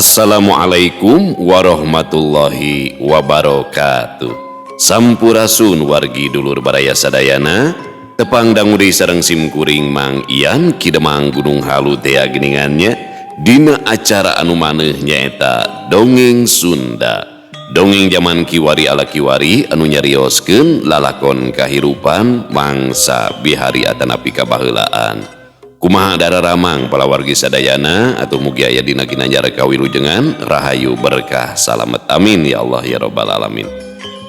Assalamualaikum warahmatullahi wabarakatuh. Sampurasun wargi dulur baraya sadayana. Tepang dangu deui sareng sim kuring Mang Ian Ki Demang Gunung Halu tea geningannya. Dina acara anu maneuh nyaeta Dongeng Sunda. Dongeng zaman kiwari ala kiwari anu nyarioskeun lalakon kahirupan mangsa bihari atanapi kabaheulaan. Kumaha dararamang palawargi sadayana atau mugi aya dina ginanjar kawilujengan rahayu berkah salamet amin ya Allah ya robbal alamin.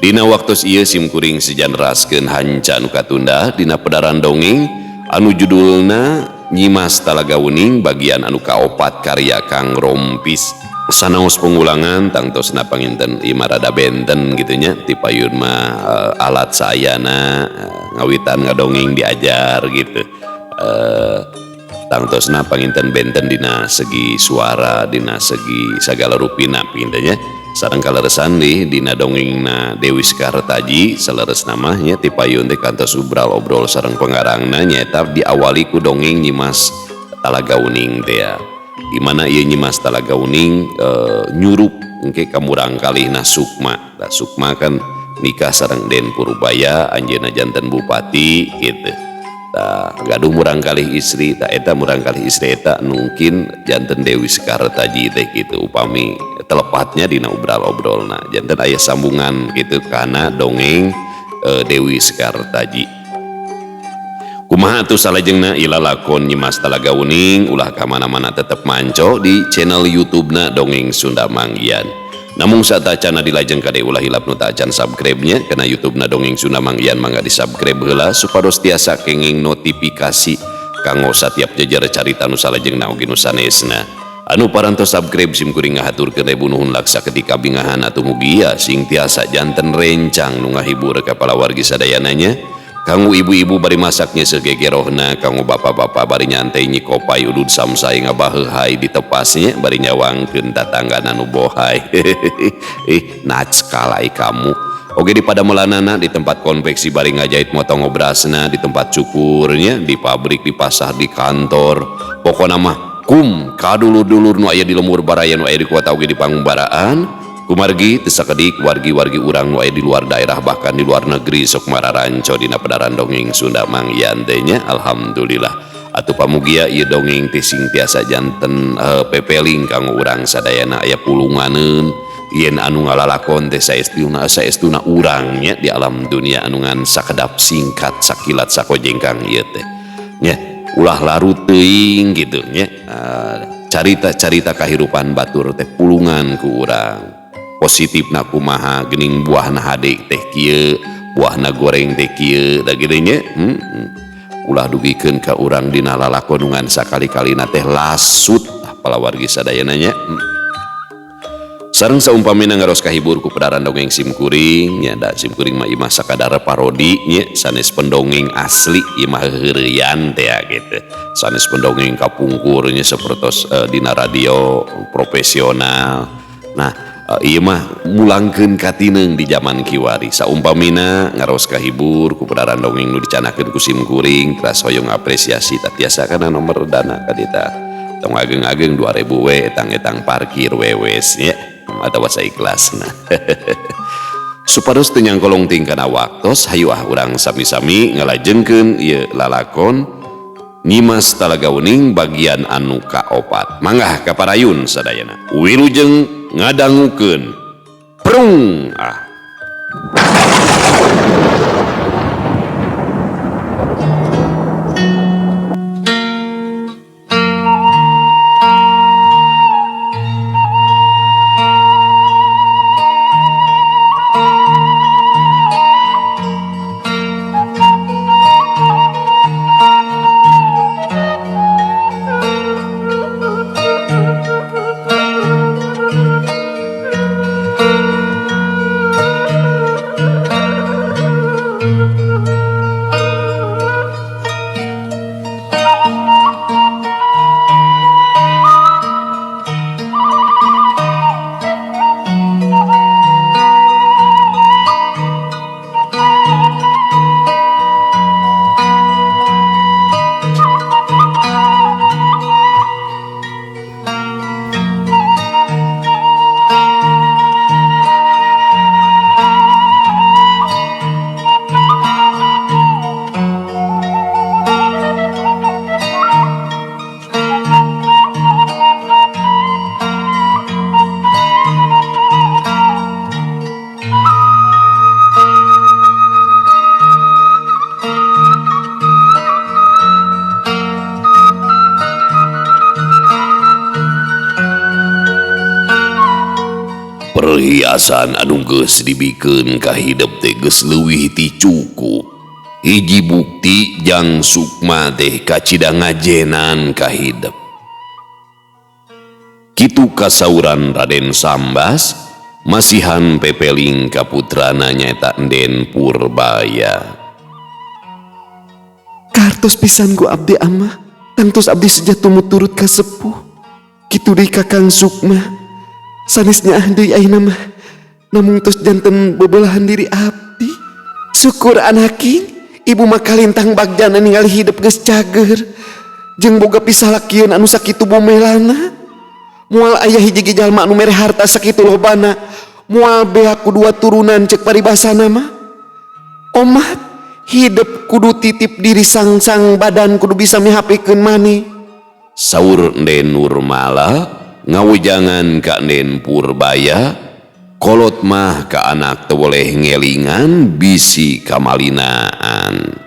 Dina waktos ieu sim kuring sejan raskeun hanca nu katunda dina pedaran dongeng anu judulna Nyimas Talaga Wening bagian anu kaopat karya Kang Rompis. Sanaos pengulangan tangtosna panginten ieu mah rada benten kitu nya ti payun mah alat saayana ngawitan ngadongeng diajar gitu. Tangtosna panginten benten dina segi suara dina segi sagala rupina pintanya sareng kaleresan di dina dongengna Dewi Sekartaji saleresna mah nya ti payun teh kantos obral obrol sareng pengarangna nyaeta diawali ku dongeng Nyimas Talaga Wening teh ya. Di mana ieu Nyimas Talaga Wening nyurup engke ka murang kalihna Sukma. Tah Sukma kan nikah sareng Den Purubaya anjeunna janten bupati gitu. Tah gaduh murang kalih istri, tah eta murang kalih istri eta mungkin janten Dewi Sekartaji teh gitu upami telepatnya dina obral-obrolna janten aya sambungan gitu kana dongeng Dewi Sekartaji. Kumaha atuh salajengna ieu lalakon Nyimas Talaga Wening ulah ka mana-mana tetep manco di channel YouTube-na Dongeng Sunda Mang Ian. Namun satacana dilajeng kade ulah hilap nu tacan subscribe-nya kana YouTube-na Dongeng Sunda Mang Ian mangga di-subscribe heula supados tiasa kenging notifikasi kanggo satiap jejer carita nu salajengna oge nu sanesna. Anu parantos subscribe sim kuring ngahaturkeun ribu nuhun laksa ketika bingahan atuh mugia sing tiasa janten rencang nu ngahibur ka palawargi sadayananya. Kanggo ibu-ibu bari masaknya segegerohna, kanggo bapak-bapak bari nyantai nyikopai udud samsai ngabaheuhai ditepasnya bari nyawangkeun tatanggana nu bohai. Natskalai kamu. Oge di padamelanana di tempat konveksi bari ngajahit motong obrasna, di tempat cukurnya, di pabrik, di pasar, di kantor. Pokona mah kum kadulur-dulur nu aya di lemur baraya nu aya di kota oge di pangumbaraan. Kumargi teu sakedik wargi-wargi urang nu aya di luar daerah bahkan di luar negeri sok mararanco dina pedaran dongeng Sunda Mang Ian teh nya alhamdulillah. Atuh pamugia ieu dongeng teh sing tiasa janten pepeling kanggo urang sadayana aya pulunganeun yen anu ngalalakon teh saestuna saestuna urang nya di alam dunia anu ngan sakedap singkat sakilat sakojengkang ieu teh nya ulah larut teuing kitu nya. Carita-carita kahirupan batur teh pulungan ku urang. Positifna kumaha geuning buahna hade teh kieu, buahna goreng teh kieu da kitu nya. Ulah dugikeun ka urang dina lalakon ngan sakali-kalina teh lasut palawargi sadayana nya. Sareng saumpamina ngaros kahibur ku pedaran dongeng sim kuring nya da sim kuring mah imah sakadar parodi nya sanes pendongeng asli imah heureyan teh gitu. Sanes pendongeng kapungkur nya sapertos dina radio profesional. Nah ieu mah mulangkeun katineung di zaman kiwari. Saumpamina ngaros kahibur ku pedaran dongeng nu dicanakeun ku sim kuring teras hoyong apresiasi tah tiasa kana nomor dana ka dieu tong ageng-ageng 2000 we etang-etang parkir we wes nya atawa saikhlasna. Supados teu nyangkolong ting kana waktos hayu ah urang sami-sami ngalajengkeun ieu lalakon Nyimas Talaga Wening bagian anu kaopat. Mangga kaparayun sadayana. Wilujeng ngadangukeun. Prung ah. Perhiasan anu geus dibikeun ka hidep teh geus leuwih ti cukup. Hiji bukti jang Sukma teh kacida ngajenan ka hidep. Kitu kasauran Raden Sambas masihan pepeling ka putrana nyaeta Enden Purbaya. Kartos pisan ku abdi amah, tangtos abdi seja tumut turut ka sepuh. Kitu deui Kakang Sukma. Sanes nyaah deui ayeuna mah, namung tos janten bebelahan diri abdi. Syukur anaking, ibu mah kalintang bagjana ningali hidep geus cager. Jeung boga pisalakieun anu sakitu bomelana. Moal aya hiji ge jalma anu mere harta sakitu lobana. Moal beak ku dua turunan cek paribasana mah. Omat, hidep kudu titip diri sang-sang badan kudu bisa mihapikeun maneh. Saur Enden Nurmala ngawejangan ka Enden Purbaya, kolot mah ka anak teu boleh ngelingan bisi kamalinaan.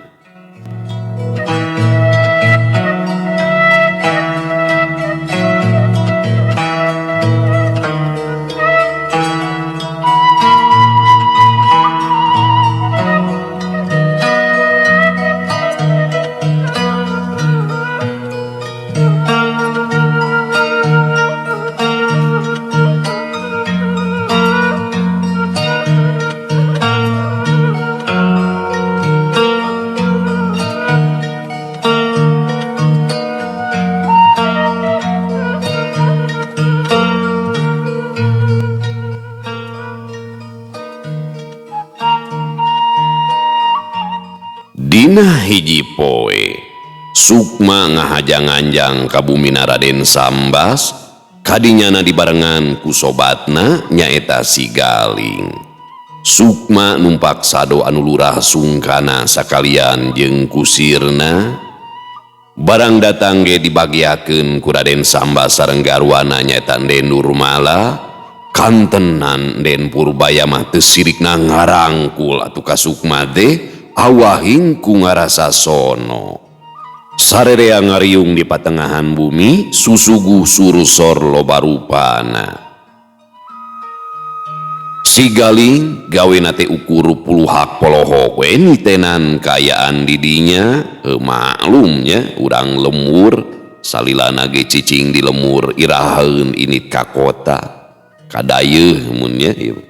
Dina hiji poe Sukma ngahajanganjang ka bumina Raden Sambas, kadinyana dibarengan ku sobatna nyaeta si Galing. Sukma numpak sado anu lurah sungkana sakalian jeung kusirna. Barang datang ge dibagiakeun ku Raden Sambas sareng garwana nyaeta Enden Nurmala. Kantenan Enden Purbaya mah teu sirikna ngarangkul atuh ka Sukma teh awahing ku ngarasa sono. Sarerea ngariung di patengahan bumi, susuguh surusor loba rupana. Si Galing gawena teh ukur puluhak polohok we nitenan kaayaan didinya, maklumnya urang lemur, salilana ge cicing di lemur iraheun init ka kota. Kadayeuh mun nya ieu.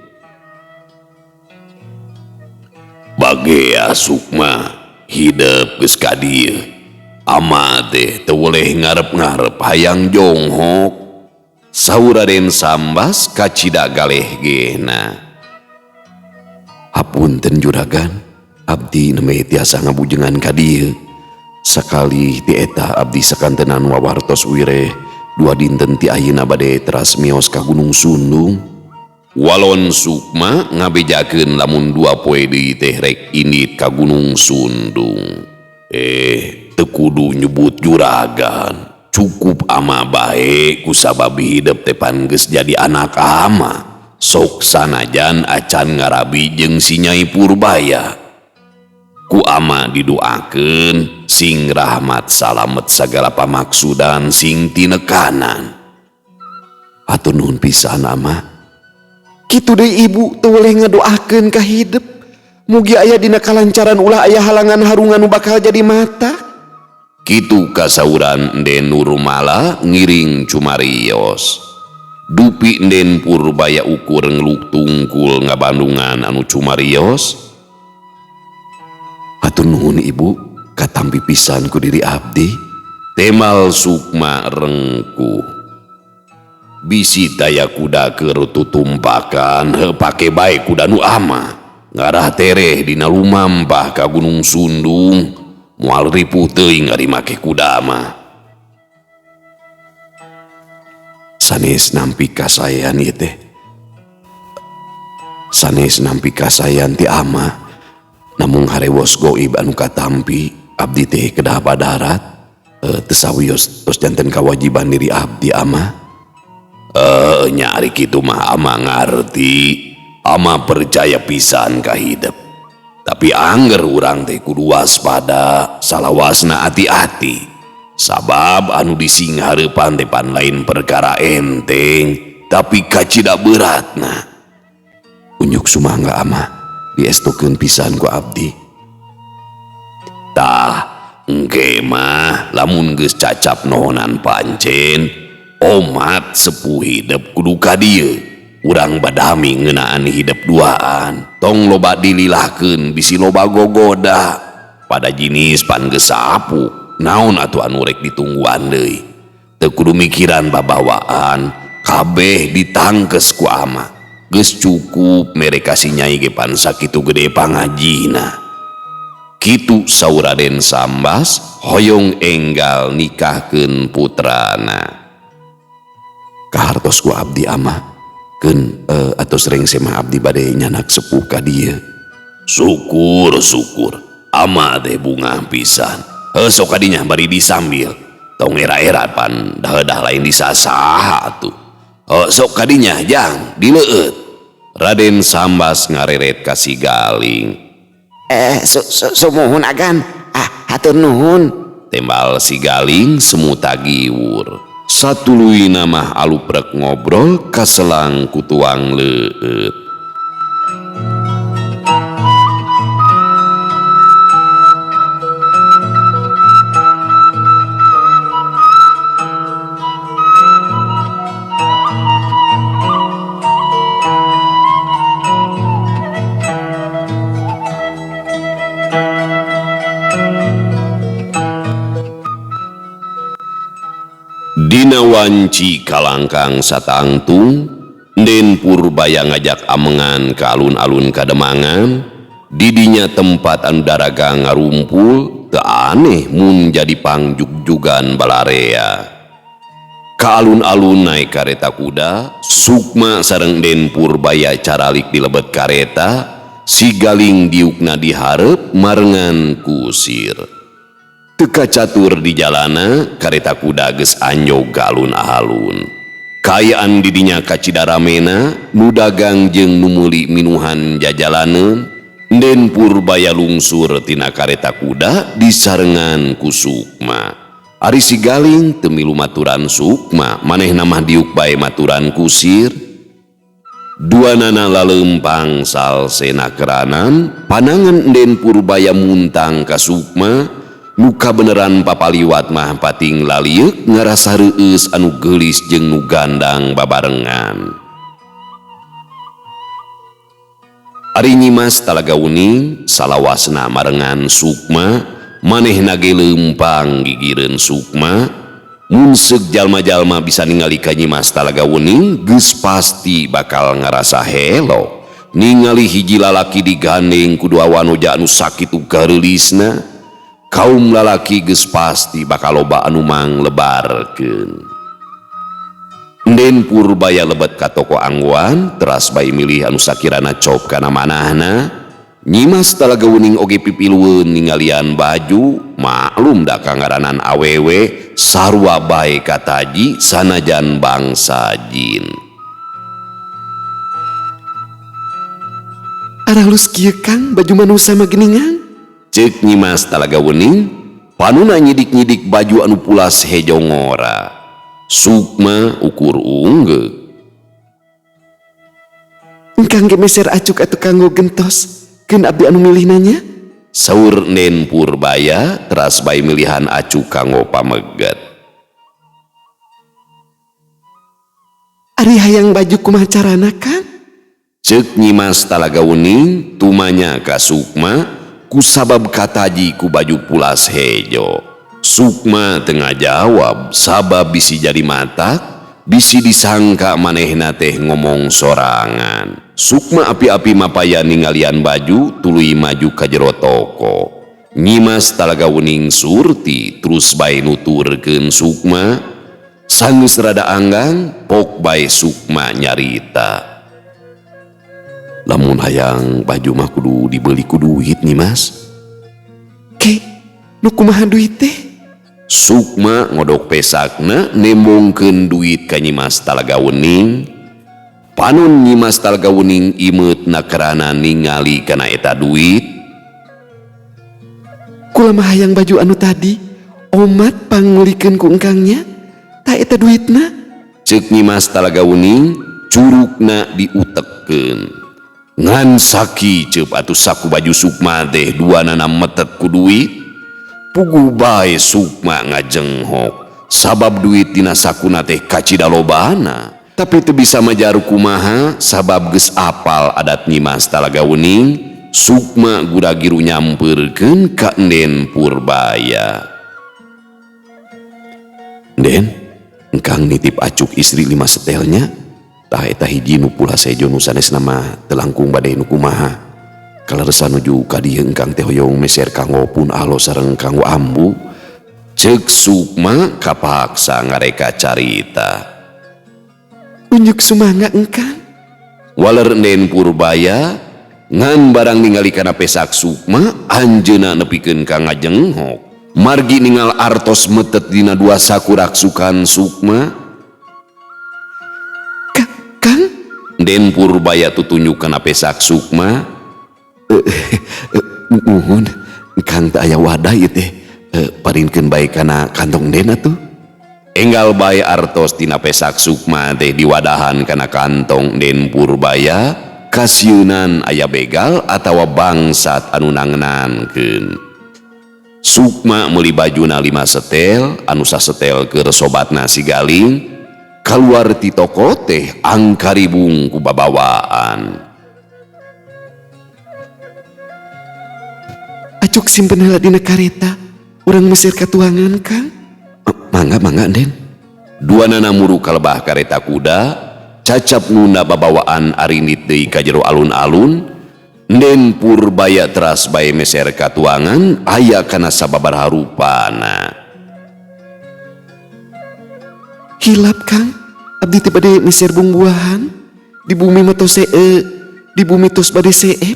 Bagea Sukma hidep geus ka dieu. Ama teh teu boleh ngarep-ngarep hayang jonghok. Saur Raden Sambas kacida galeh gehna. Hapunten juragan, abdi nembe tiasa ngabujengan ka dieu. Sakali ti eta abdi sakantenan wawartos wireh dua dinten ti ayeuna bade teras mios ka Gunung Sundung. Walon Sukma ngabejakeun lamun dua poe deui teh rek indit ka Gunung Sundung. Teu kudu nyebut juragan. Cukup ama bae kusabab hidep teh pan geus jadi anak ama. Sok sanajan acan ngarabi jeung si Nyai Purbaya. Ku ama didoakeun sing rahmat salamet sagala pamaksudan sing tinekanan. Hatur nuhun pisan ama. Kitu deui ibu teu weleh ngadoakeun ka hidep. Mugi aya dina kalancaran ulah aya halangan harungan nu bakal jadi mata. Kitu kasauran Enden Nurmala ngiring cumarios. Dupi Enden Purbaya ukur ngeluk tungkul ngabandungan anu cumarios. Hatur nuhun ibu, katampi pisan ku diri abdi. Temal Sukma rengkuh. Bisi daya kuda keur tutumpakan, heuh pake bae kuda nu ama. Ngarah tereh dina lumampah ka Gunung Sundung, moal ripuh teuing ari make kuda mah. Sanes nampi kasaean ieu teh. Sanes nampi kasaean ti ama. Namung harewos goib anu katampi abdi teh kedah badarat. Teu sawios tos janten kawajiban diri abdi ama. Nya ari kitu mah ama ngarti, ama percaya pisan ka hidep. Tapi angger urang teh kudu waspada, salawasna hati-hati. Sabab anu dising hareupan teh pan lain perkara enteng. tapi kacida beratna. Unjuk sumangga ama diestukeun pisan ku abdi. Tah, engke mah lamun geus cacap nohonan pancen, omat sepuh hidep kudu ka dieu. Urang badami ngeunaan hidep duaan, tong loba dililahkeun bisi loba gogoda. Pada jinis pan geus sapu, naon atuh anu rek ditungguan deui. Teu kudu mikiran babawaan, kabeh ditangkes ku ama. Geus cukup mere ka si nyai ge pan sakitu gede pangajina. Kitu saur Raden Sambas hoyong enggal nikahkeun putrana. Kahartos ku abdi ama, keun atos rengse mah abdi bade nyanak sepuh ka dieu. Syukur syukur, ama teh bungah pisan. Heuh sok kadinya bari disambil. Tong era-era pan dahedah lain disasaha atuh. Heuh sok kadinya jang dileueut. Raden Sambas ngareret ka si Galing. Sumuhun agan, hatur nuhun. Tembal si Galing semuta giwur. Satuluyna mah aluprek ngobrol kaselang ku tuang leueut. Dina wanci kalangkang satangtung, Den Purbaya ngajak amengan ka alun-alun Kademangan. Didinya tempat anu daragang ngarumpul, teu aneh mun jadi pangjugjugan balarea. Ka alun-alun naik kareta kuda, Sukma sareng Den Purbaya caralik di lebet kareta, si Galing diukna dihareup marengan kusir. Teu kacatur di jalana, kareta kuda geus anjog ka alun-alun. Kaayaan didinya kacida ramena, nu dagang jeung nu meuli minuhan jajalaneun. Den Purbaya lungsur tina kareta kuda disarengan ku Sukma. Ari si Galing teu milu maturan Sukma, manehna mah diuk bae maturan kusir. Duanana laleumpang salsena keranan, panangan Den Purbaya muntang ka Sukma. Muka beneran papaliwat mah pating lalieuk ngarasa reueus anu geulis jeung nu gandang babarengan. Ari Nyimas Talaga Wening salawasna marengan Sukma, manehna ge leumpang gigireun Sukma. Mun seuk jalma-jalma bisa ningali ka Nyimas Talaga Wening geus pasti bakal ngarasa helo. Ningali hiji lalaki digandeng ku dua wanoja anu sakitu gareulisna, kaum lalaki geus pasti bakal loba anu manglebarkeun. Den Purbaya lebet ka toko anggoan, teras bae milih anu sakirana cop kana manahna. Nyimas Talaga Wening oge pipilueun ningalian baju, maklum da kangaranan awewe sarua bae kataji sanajan bangsa jin. Aralus kieu Kang baju manusa mah geuningan? Ceuk Nyimas Talaga Wening, panuna nyidik-nyidik baju anu pulas hejo ngora. Sukma ukur unggeu. Engkang ge meser acuk atuh kanggo gentos, keun abdi anu milih nanya? Saur Den Purbaya teras bae milihan acuk kanggo pameget. Ari hayang baju kumaha carana Kang? Ceuk Nyimas Talaga Wening tumanya ka Sukma kusabab kataji ku baju pulas hejo. Sukma teu ngajawab sabab bisi jadi matak, bisi disangka manehna teh ngomong sorangan. Sukma api-api mapaya ningalian baju tuluy maju ka jero toko. Nyimas Talaga Wening surti terus bae nuturkeun Sukma. Sanggeus rada anggang pok bae Sukma nyarita. Lamun hayang baju mah kudu dibeli ku duit nih Mas. Ke, nu kumaha duit teh? Sukma ngodok pesakna nembongkeun duit ka Nyimas Talaga Wening. Panon Nyimas Talaga Wening imeut nakerana ningali kana eta duit. Kula mah hayang baju anu tadi, omat pangmeulikeun ku engkangnya, ta eta duitna. Ceuk Nyimas Talaga Wening curukna diutekkeun. Ngan sakiceup atuh saku baju Sukma teh duanana metet ku duit. Puguh bae Sukma ngajenghok sabab duit dina sakuna teh kacida lobana. Tapi teu bisa majaru kumaha sabab geus apal adat Nyimas Talaga Wening. Sukma guragiru nyampeurkeun ka Enden Purbaya. Den, engkang nitip acuk istri 5 setelnya. Tah eta hiji nu pula sejo nu sanesna mah teu langkung bade nu kumaha. Kaleresan nuju ka dieu engkang teh hoyong meser kanggo pun alo sareng kanggo ambu. Ceuk Sukma kapaksa ngareka carita. Unjuk sumangga engkang. Waler Enden Purbaya ngan barang ningali kana pesak Sukma anjeunna nepikeun ka ngajenghok. Margi ningal artos metet dina dua saku raksukan Sukma. Kang? Den Purbaya tutunjuk kana pesak Sukma. Muhun, Kang teu aya wadah ieu teh. Parinkeun bae kana kantong Den atuh. Enggal bae artos tina pesak Sukma teh diwadahan kana kantong Den Purbaya. Kasieunan aya begal atawa bangsat anu nangnankeun. Sukma meuli bajuna 5 setel, anu sasetel keur sobatna si Galing. Kaluar ti toko teh angkaribung ku babawaan. Acuk simpen heula dina kareta, urang meser katuangan, Kang. Mangga, mangga, Den. Duanana muru kalebah kareta kuda, cacap nunda babawaan arinit deui ka jero alun-alun. Den Purbaya teras bae meser katuangan aya kana sababaraha rupana. Hilap, Kang, abdi teh bade meser bungbuahan di bumi mah tos di bumi tos bade seep,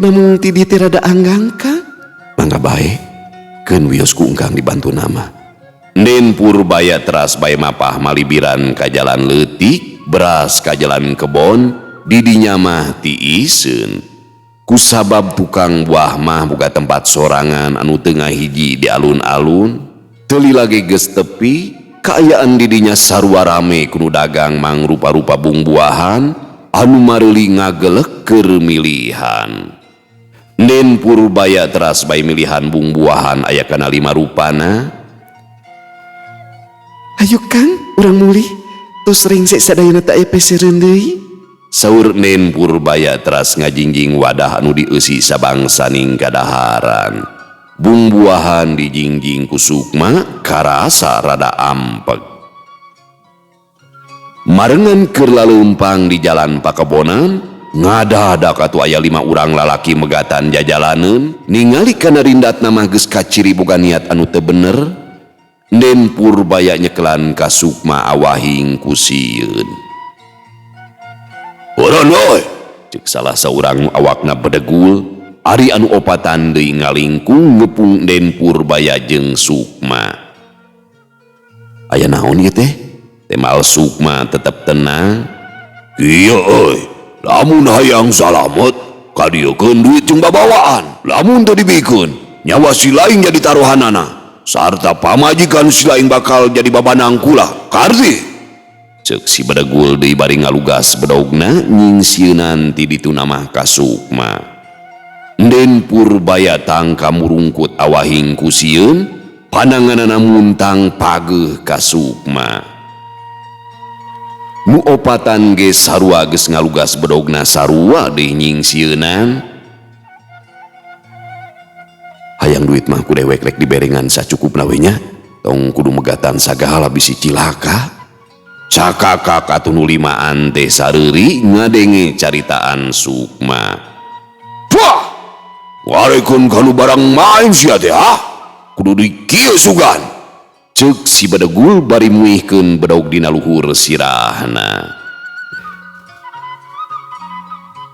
namung ti dieu teh rada anggang, Kang. Mangga bae, keun wios ku engkang dibantu nama. Den Purbaya teras bae mapah malibiran ka jalan leutik, beras ka jalan kebon, didinya mah tiiseun. Kusabab tukang buah mah boga tempat sorangan anu teu ngahiji di alun-alun, teu lila ge geus tepi, kaayaan didinya sarua rame kudu dagang mangrupa-rupa bungbuahan anu mareuli ngagelek keur milihan. Den Purbaya teras bae milihan bungbuahan aya kana 5 rupana. Hayu Kang, urang mulih, tos rengse sadayana teh aya pesereun deui. Saur Den Purbaya teras ngajingjing wadah anu dieusi sabangsaning kadaharan. Bungbuahan dijingjing ku Sukma karasa rada ampeg. Marengan keur laleumpang di jalan pakebonan, ngadadak atuh aya 5 urang lalaki megatan jajalaneun, ningali kana rindatna mah geus kaciri boga niat anu teu bener. Den Purbaya nyekelan ka Sukma awahing ku sieun. Urang euy, ceuk salah saurang nu awakna bedegul, ari anu opatan deui ngalingkung ngepung Den Purbaya jeung Sukma. Aya naon ieu teh? Temal Sukma tetep tenang. Ieu euy, lamun hayang salamet, kadieukeun duit jeung babawaan. Lamun teu dibikeun, nyawa si laing jadi taruhanana. Sarta pamajikan si laing bakal jadi babanang kula. Karti? Ceuk si bedegul deui bari ngalugas bedogna nyingsieunan ti ditu namah ka Sukma. Den Purbaya tangka murungkut awahing ku sieun, pandanganana muntang pageuh ka Sukma. Nu opatan ge sarua geus ngalugas bedogna sarua deui nyingsieunan. Hayang duit mah ku dewek rek diberengan sacukupna we nya, tong kudu megatan sagala bisi cilaka. Cakakak atuh nu limaan teh sareuri ngadenge caritaan Sukma. Wah, warekeun kanu barang main sia teh ha? Kudu di kieu sugan. Ceuk si bedegul bari muihkeun bedog dina luhur sirahna.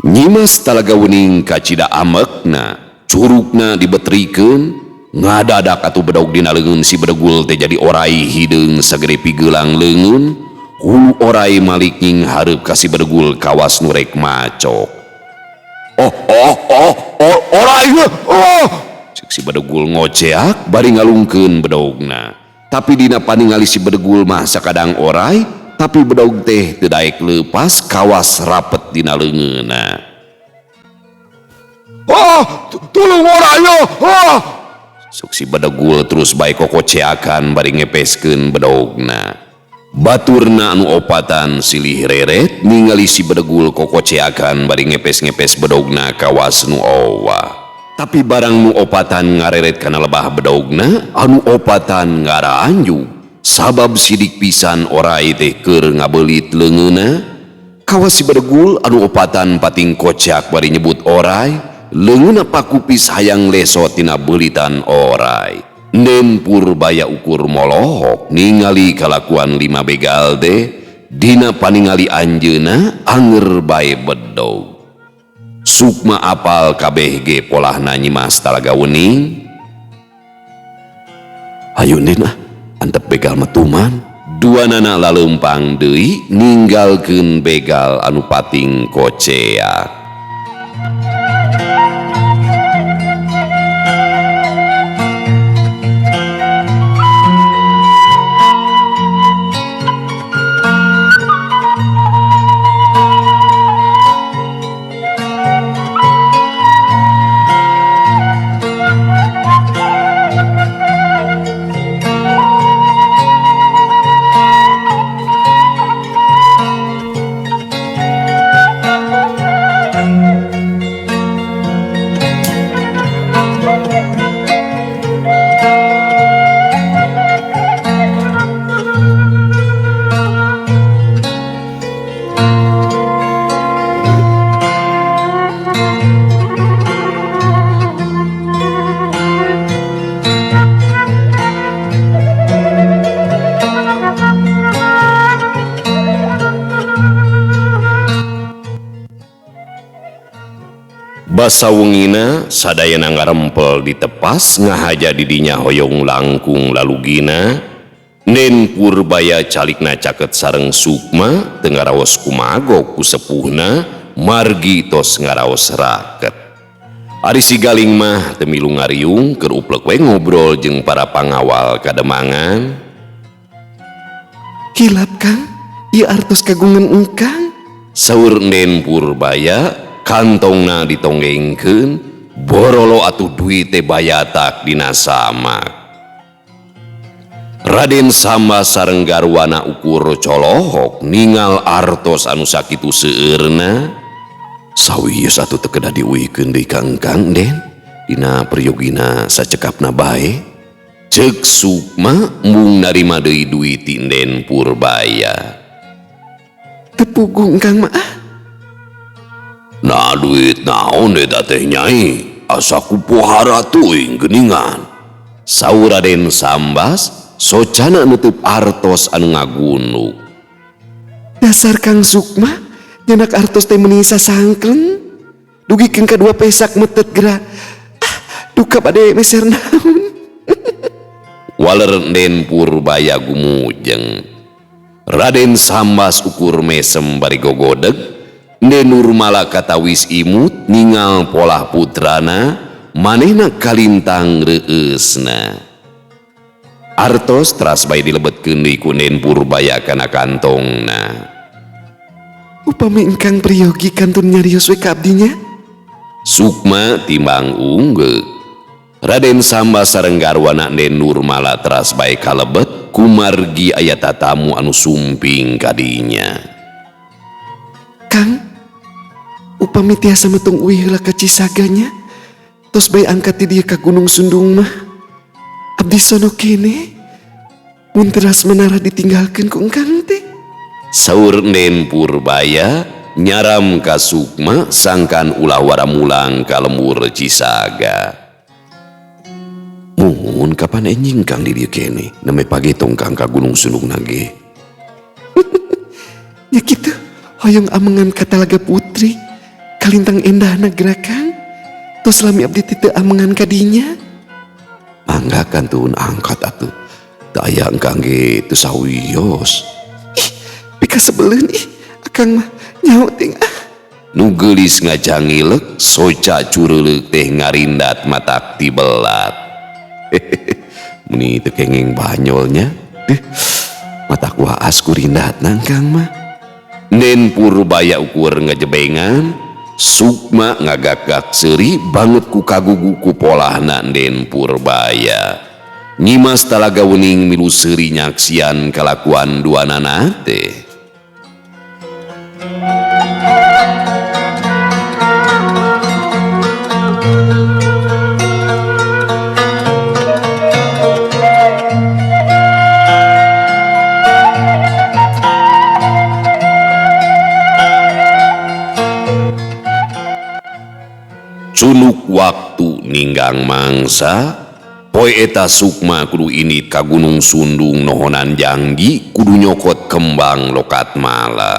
Nyimas Talaga Wening kacida amekna, curugna dibetrikeun, ngadadak atuh bedog dina leungeun si bedegul teh jadi orai hideung sagede pigelang leungeun. Hulu orai malik nying hareup ka si bedegul kawas nu rek macok. Oh, oh, oh, oh, orai, oh. Ceuk si bedegul ngoceak bari ngalungkeun bedogna. Tapi dina paningali si bedegul mah sakadang orai, Tapi bedog teh teu daek leupas kawas rapet dina leungeunna. Ah, tulung ora yo. Ah! Sok si bedegul terus bae kokoceakan bari ngepeskeun bedogna. Baturna anu opatan silih reret ningali si bedegul kokoceakan bari ngepes-ngepes bedogna kawas nu owah. Tapi barang nu opatan ngareret kana lebah bedogna, anu opatan ngaranjuk. Sabab sidik pisan orai teh keur ngabelit leungeunna. Kawas si bedegul anu opatan pating kocak bari nyebut orai, leungeunna pakupis hayang leso tina beulitan orai. Den Purbaya ukur molohok ningali kalakuan lima begal teh, dina paningali anjeunna anger bae bedog. Sukma apal kabeh ge polahna Nyimas Talaga Wening. Hayu Nden ah, antep begal mah tuman. Duanana laleumpang deui ninggalkeun begal anu pating koceak. Basa wengina sadayana ngarempel ditepas ngahaja didinya hoyong langkung lalugina. Nen Purbaya calikna caket sareng Sukma teu ngaraos kumagok ku sepuhna margi tos ngaraos raket. Ari si Galing mah teu milu ngariung keur uplek we ngobrol jeung para pangawal kademangan. Hilap Kang, ieu artos kagungan engkang. Saur Nen Purbaya kantongna ditonggengkeun, borolo atuh duit teh bayatak dina samak. Raden Samba sareng garwana ukur colohok ningal artos anu sakitu seueurna. Sawios atuh teu kedah diuihkeun deui ka engkang Den, dina priyogina sacekapna bae. Ceuk Sukma mung narima deui duit ti Nden Purbaya. Teu puguh engkang mah ah. Nah duit naon eta teh nyai, asa kupohara teuing geuningan. Saur Raden Sambas socana nutup artos anu ngagunuk. Dasar Kang Sukma, nyanak artos teh meuni sasangkleng. Dugikeun ka dua pesak metet geura. Ah, duka bade meser naon. Waler Nden Purbaya gumujeng. Raden Sambas ukur mesem bari gogodeg. Nden Nurmala katawis imut ningal polah putrana manehna kalintang reueusna. Artos teras bae dilebetkeun deui ku Nden Purbaya kana kantongna. Upami engkang priyogi kantun nyarios we ka abdinya? Sukma timbang unggeuk. Raden Samba sareng garwana Nden Nurmala teras bae kalebet kumargi aya tatamu anu sumping kadinya. Kang, upami tiasa metung uih heula ka Cisaganya, tos bae angkat ti dieu ka Gunung Sundung mah. Abdi sono kene, mun teras menara ditinggalkeun ku engkang teh. Saur Nden Purbaya nyaram ka Sukma sangkan ulah waramulang ka lembur Cisaga. Muhun kapan enjing kang di dieu kene, nembe pagetong kang ka Gunung Sundung nage. Ya kitu, hoyong amengan ka Talaga Putri, kalintang endahna gerakan, tos lami abdi teh teu amengan kadinya. Mangga kantun angkat atuh, teu aya engkang ge teu sawios. Ih, pikasebeleun ih, akang mah nyaho ting ah. Nu geulis ngajangilek, soca cureuleuk teh ngarindat matak tibelat. Meni teu kenging banyolnya. Deh, Matak waas kurindatna Kang mah. Den Purbaya ukur ngejebengan, Sukma ngagak-gak seuri banget ku kagugu ku polahna Den Purbaya. Nyimas Talaga Wening milu seuri nyaksian kalakuan duanana teh. Cunuk waktu ninggang mangsa, poe eta Sukma kudu indit ka Gunung Sundung nohonan janggi kudu nyokot kembang lokat mala.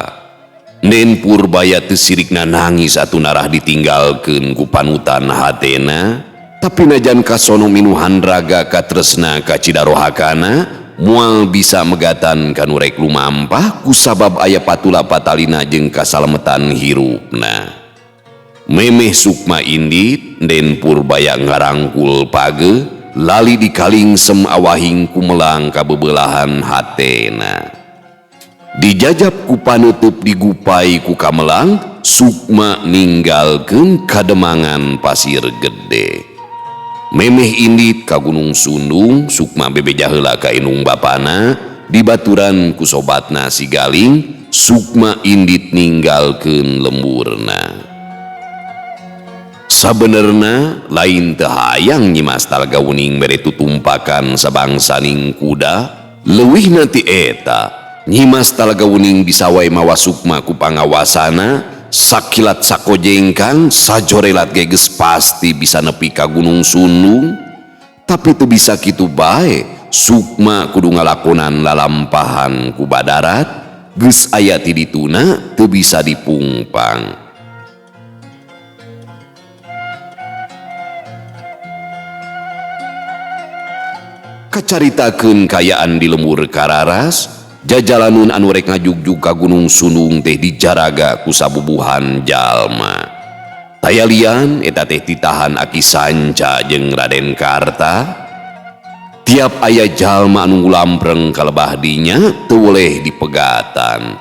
Den Purbaya teu sirikna nangis atuh narah ditinggalkeun ku panutan hatena, tapi najan kasono minuhan raga katresna ka Cidarohakana moal bisa megatan kanu rek lumampah kusabab aya patula patalina jeung kasalametan hirupna. Memeh Sukma indit, Den Purbaya ngarangkul page, lali dikalingsem awahing kumelang kabebelahan hatena. Dijajab ku panutup digupai ku kamelang, Sukma ninggalkeun kademangan pasir gede. Memeh indit ka Gunung Sundung, Sukma bebeja heula ka indung bapana, dibaturan ku sobatna si Galing, Sukma indit ninggalkeun lemburna. Sabenerna lain teu hayang Nyimas Talaga Wening mere tutumpakan sabangsaning kuda, leuwihna ti eta Nyimas Talaga Wening bisa wae mawa Sukma ku pangawasana, sakilat sakojengkang sajorelat ge geus pasti bisa nepi ka Gunung Sundung. Tapi teu bisa kitu bae, Sukma kudu ngalakonan lalampahan ku badarat, geus aya ti dituna teu bisa dipungpang. Kacaritakeun kayaan di lembur Kararas, jajalanun anu rek ngajugjug ka Gunung Sundung teh dijaraga ku sabubuhan jalma. Tayalian eta teh ditahan Aki Sanca jeung Raden Karta. Tiap aya jalma anu ngulampreng ka lebah dinya teu weleh dipegatan.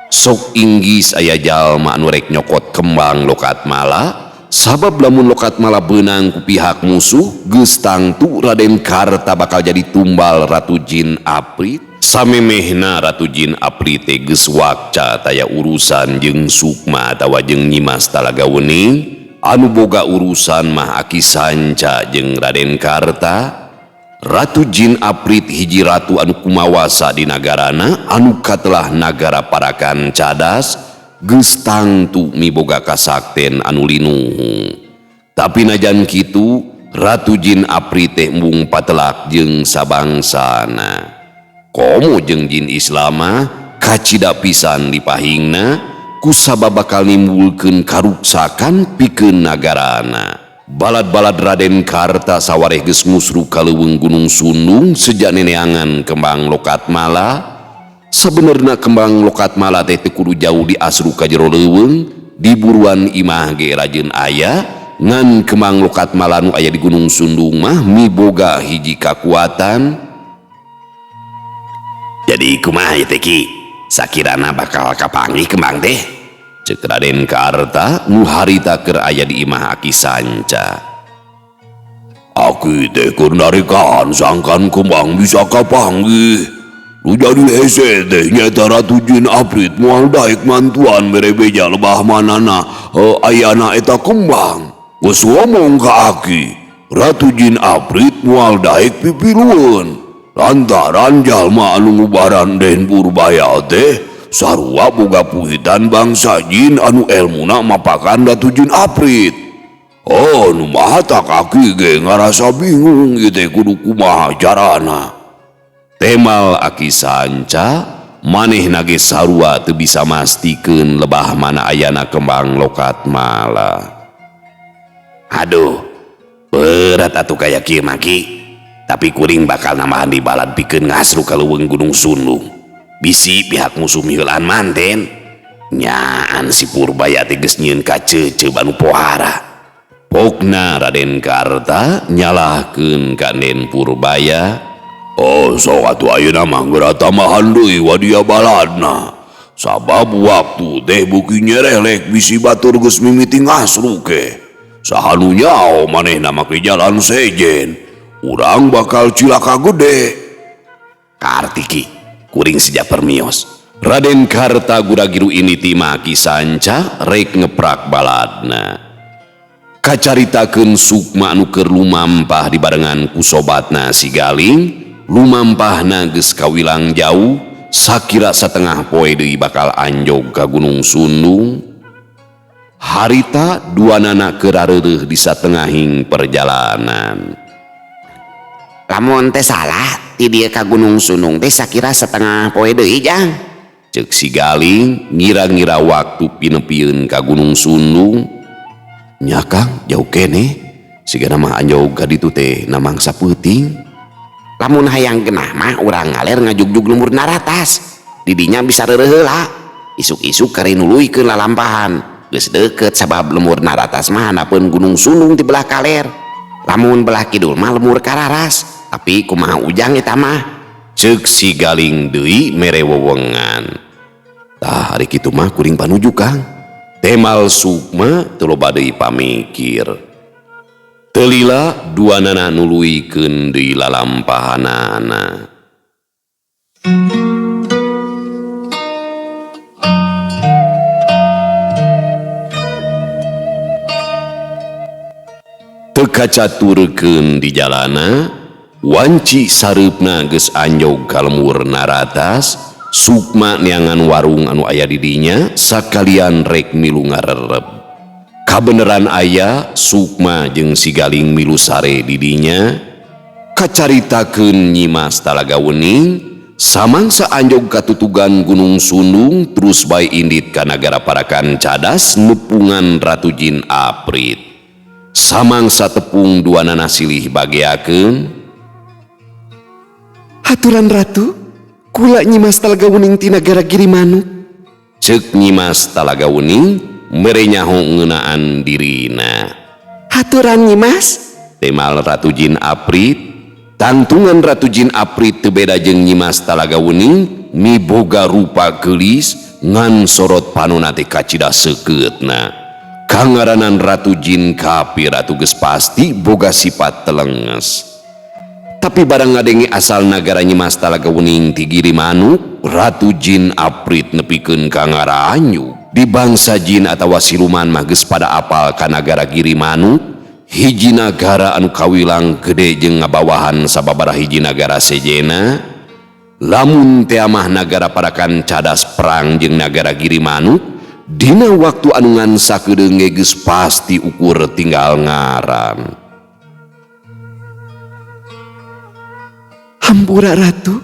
Sok inggis aya jalma anu rek nyokot kembang lokat mala, sabab lamun lokat mala beunang ku pihak musuh, geus tangtu Raden Karta bakal jadi tumbal Ratu Jin Aprit. Samemehna Ratu Jin Aprit teh geus wakca taya urusan jeung Sukma atawa jeung Nyimas Talaga Wening, anu boga urusan mah Aki Sanca jeung Raden Karta. Ratu Jin Aprit hiji ratu anu kumawasa di nagarana anu katelah nagara Parakan Cadas, geus tangtu miboga kasakten anu linuhung. Tapi najan kitu Ratu Jin Aprit teh embung patelak jeung sabangsana. Komo jeung jin Islam kacida pisan dipahingna kusabab bakal nimbulkeun karuksakan pikeun nagarana. Balad-balad Raden Karta sawareh geus ngusru ka leuweung Gunung Sundung sejak neneangan kembang lokat mala. Sabenerna kembang lokat mala teh teu kudu jauh diasru ka jero leuweung, di buruan imah ge rajeun aya, ngan kembang lokat mala nu aya di Gunung Sundung mah miboga hiji kakuatan. Jadi kumaha ieu teh Ki? Sakirana bakal kapanggih kembang teh? Ceuk Raden Karta nu harita keur aya di imah Aki Sanca. Aki teh keur narikan sangkan kembang bisa kapanggih. Nu jadi hese teh nyaeta Ratu Jin Aprit moal daek mantuan mere beja lebah manana ayana eta kembang. Geus ngomong ka Aki, Ratu Jin Aprit moal daek pipilueun. Lantaran jalma anu ngubaran Den Purbaya teh sarua boga puhitan bangsa jin anu elmuna mapakan Ratu Jin Aprit. Oh, nu maha tak Aki ge ngarasa bingung ieu teh kudu kumaha carana. Temal Aki Sanca manehna ge sarua teu bisa mastikeun lebah mana ayana kembang lokat mala. Aduh, berat atuh kaya kieu mah Ki. Tapi kuring bakal nambahan di balad pikeun ngasru ka leuweung Gunung Sundung. Bisi pihak musuh miheulaan manten. Nyaan si Purbaya teh geus nyieun kaceuceub anu pohara. Pokna Raden Karta nyalahkeun ka Den Purbaya. Oh sok atuh ayeuna mah geura tambahan deui wadia baladna. Sabab waktu teh beuki nyerelek bisi batur geus mimiti ngasruk ke. Saha nu nyaho manehna make jalan sejen. Urang bakal cilaka gede. Kartiki kuring seja permios. Raden Karta Guragiru ini ti maki sanca rek ngeprak baladna. Kacaritakeun Sukma anu keur lumampah dibarengan ku sobatna si Galing, lumampahna geus kawilang jauh, sakira satengah poe deui bakal anjog ka Gunung Sundung. Harita duanana keur rareureuh di satengahing perjalanan. Lamun teh salah, ti dieu ka Gunung Sundung teh sakira setengah poe deui jang. Ceuk si Galing ngira-ngira waktu pinepieun ka Gunung Sundung. Nya Kang, jauh keneh. Sigana mah anjog ka ditu teh namangsa peuting. Lamun hayang genah mah urang ngaler ngajugjug lembur naratas. Didinya bisa reureuh heula. Isuk-isuk kari nuluykeun lalampahan. Geus deukeut sabab lembur naratas mah handapeun Gunung Sundung di belah kaler. Lamun belah kidul mah lembur kararas. Tapi kumaha ujang eta mah? Ceuk si Galing deui mere wewengan. Tah ari kitu mah kuring panuju Kang. Temal Sukma teu loba deui pamikir. Teu lila duanana nuluykeun deui lalampahanana. Teu kacaturkeun di jalana, wanci sareupna geus anjog ka lembur naratas. Sukma neangan warung anu aya di dinya sakalian rek milu ngarerep. Kabeneran aya Sukma jeung si Galing milu sare di dinya. Kacaritakeun Nyimas Talaga Wening samangsa anjog katutugan Gunung Sundung terus bae indit ka nagara Parakan Cadas nepungan Ratu Jin Aprit. Samangsa tepung duanana silih bageakeun. Haturan Ratu, kula Nyimas Talaga Wening ti nagara Girimanuk. Ceuk Nyimas Talaga Wening mere nyaho ngeunaan dirina. Haturan Nyimas, temal Ratu Jin Aprit. Tangtungan Ratu Jin Aprit teu beda jeung Nyimas Talaga Wening, miboga rupa geulis ngan sorot panona teh kacida seukeutna. Kangaranan Ratu Jin Kafir atuh geus pasti boga sifat telenges. Tapi barang ngadenge asal nagara Nyimas Talaga Wening ti Girimanuk, Ratu Jin Aprit nepikeun ka ngaranyu. Di bangsa jin atawa siluman mah geus pada apal ka nagara Girimanuk, hiji nagara anu kawilang gede jeung ngabawahan sababaraha hiji nagara sejena. Lamun teh mah nagara Parakan Cadas perang jeung nagara Girimanuk, dina waktu anu ngan sakedeung ge geus pasti ukur tinggal ngaran. Hampura Ratu,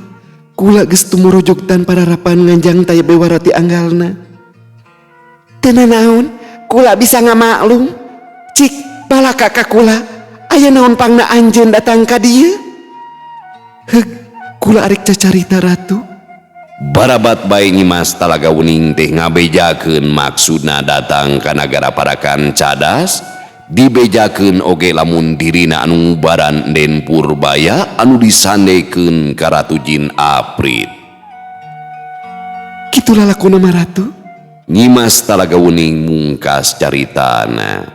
kula geus tumurojog tanpa rarapan nganjang taya bewara ti anggalna. Teu nanaon, kula bisa ngamaklum. Cik, balaka ka kula, aya naon pangna anjeun datang ka dieu? Heug, kula arek cacarita Ratu. Barabat bae Nyimas Talaga Wening teh ngabejakeun maksudna datang ka nagara Parakan Cadas, dibejakeun oge lamun dirina anu ngubaran Den Purbaya anu disandekeun ka Ratu Jin Aprit. Kitu lalakuna mah Ratu. Nyimas Talaga Wening mungkas caritana.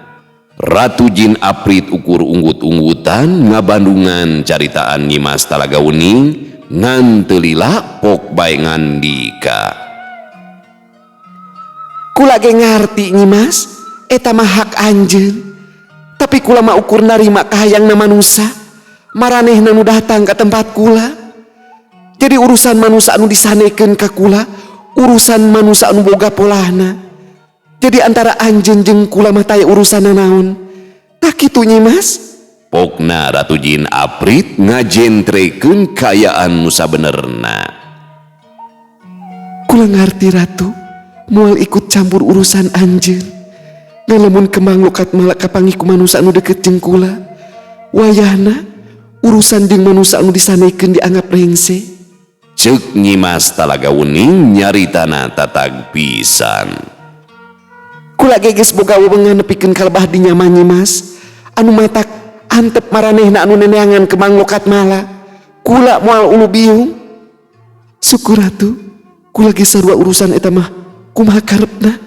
Ratu Jin Aprit ukur unggut-unggutan ngabandungan caritaan Nyimas Talaga Wening ngan teu lila pok bae ngandika. Kula ge ngarti Nyimas, eta mah hak anjeun. Tapi kula mah ukur narima kahayangna manusa. Maranehna nu datang ka tempat kula. Jadi urusan manusa anu disanekeun ka kula, urusan manusa anu boga polahna. Jadi antara anjeun jeung kula mah taya urusan naon. Tah kitu Nyimas. Pokna Ratu Jin Aprit ngajentrekeun kaayaan nu sabenerna. Kula ngarti Ratu, moal ikut campur urusan anjeun. Ngan lamun kemang lokat malak kapanggih ku manusa anu deket jeung kula, wayahna urusan jeung manusa anu disanekeun dianggap rengse. Ceuk Nyimas Talaga Wening nyaritana tatag pisan. Kula ge geus boga wewengan nepikeun ka lebah dinya mah Nyimas, anu matak antep maranehna anu neneangan kemang lokat mala. Kula moal ulu biung. Syukur atuh kula ge sarua urusan eta mah kumaha karepna.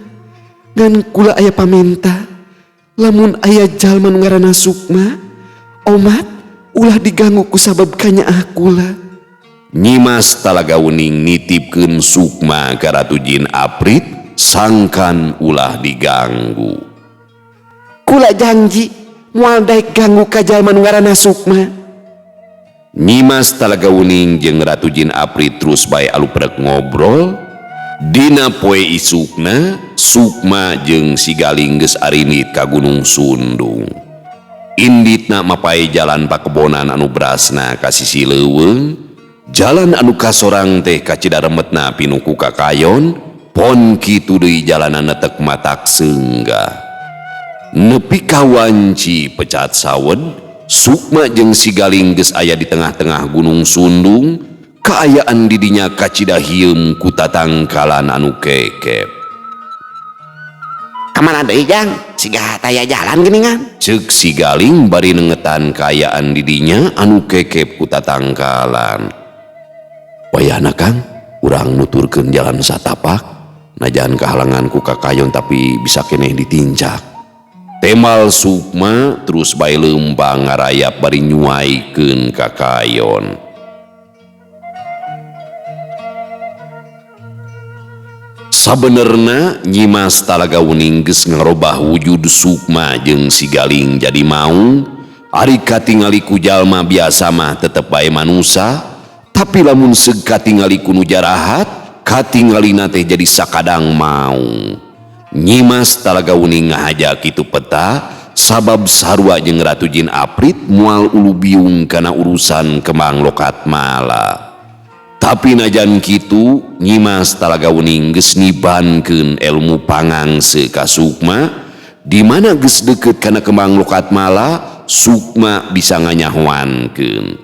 Ngan kula aya pamenta, lamun aya jalma nu ngaranna Sukma, omat ulah diganggu ku sabab kanyaah kula. Nyimas Talaga Wening nitipkeun Sukma ka Ratu Jin Aprit sangkan ulah diganggu. Kula janji moal daek ganggu ka jalma nu ngaranna Sukma. Nyimas Talaga Wening jeung Ratu Jin Aprit terus bae aluprek ngobrol. Dina poe isukna Sukma jeung si Galing geus arindit ka Gunung Sundung. Inditna mapai jalan pakebonan anu berasna ka sisi leuweung, jalan anu kasorang teh kacida remetna pinuh ku kakayon, pon kitu deui jalanan netek matak seunggah. Nepi ka wanci pecat sawed, Sukma jeung si Galing geus aya di tengah-tengah Gunung Sundung, kaayaan didinya kacida hieum ku tatangkalan anu kekep. Kamana deui Jang? Siga taya jalan geuningan. Ceuk si Galing bari nengetan kaayaan didinya anu kekep ku tatangkalan. Wayahna Kang, urang nuturkeun jalan satapak, najan kahalangan ku kakayon tapi bisa keneh ditincak. Temal Sukma terus bae leumpang ngarayap bari nyuaikeun kakayon. Sabenerna Nyimas Talaga Wening geus ngarobah wujud Sukma jeung si Galing jadi maung. Ari katingali ku jalma biasa mah tetep bae manusa, tapi lamun seug katingali ku nu jarahat, katingalina teh jadi sakadang maung. Nyimas Talaga Wening ngahaja kitu peta sabab sarua jeung Ratu Jin Aprit moal ulu biung kana urusan Kembang Lokat Mala. Tapi najan kitu Nyimas Talaga Wening geus nibankeun ilmu pangangse ka Sukma, di mana geus deukeut kana Kembang Lokat Mala, Sukma bisa nganyahoankeun.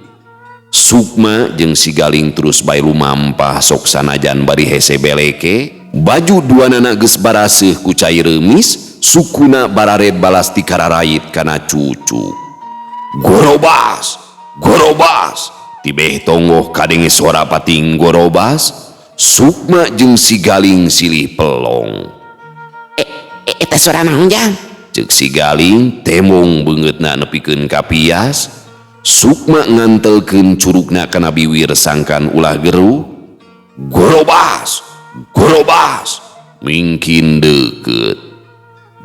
Sukma jeung si Galing terus bae lumampah sok sanajan bari hese beleke, baju duanana geus baraseuh ku cai reumis, sukuna barared balas ti kararait kana cucu. Gorobas, gorobas, tibeh tonggoh kadenge suara pating gorobas, Sukma jeung si Galing silih pelong. Eta suara naon Jang? Ceuk si Galing temong beungeutna nepikeun ka pias. Sukma ngantelkeun curugna kana biwir sangkan ulah geruh. Gorobas, gorobas, mingkin deukeut.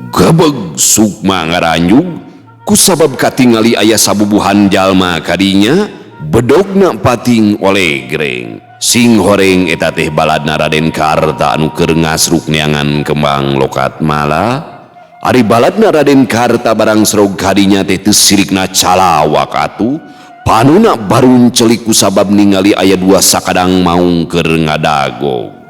Gebeg Sukma ngaranjug kusabab katingali aya sabubuhan jalma kadinya, bedogna pating oleh greng. Sing horeng eta teh baladna Raden Karta anu keur ngasruk neangan Kembang Lokat Mala. Ari baladna Raden Karta barang serog kadinya teh teu sirikna calawak atuh. Panuna baruncelik kusabab ningali aya dua sakadang maung keur ngadagog.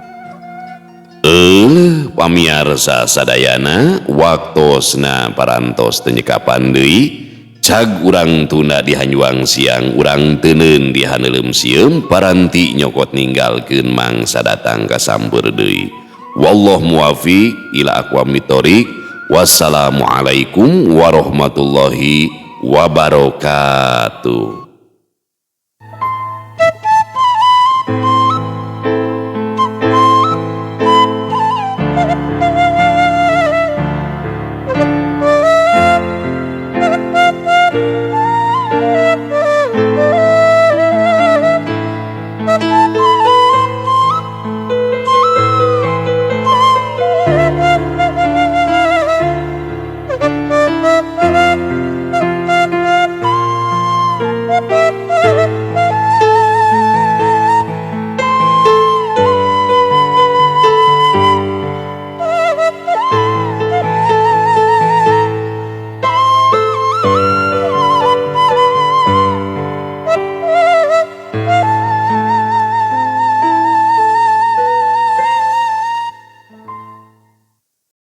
Pamiarsa sadayana, waktosna parantos teu nyekapan deui. Cag urang tunda di hanjuang siang, urang teuneun di haneuleum sieum, paranti nyokot ninggalkeun mangsa datang ka sampeur deui. Wallahu muwafiq ila aqwamit thoriq. Wassalamualaikum warahmatullahi wabarakatuh.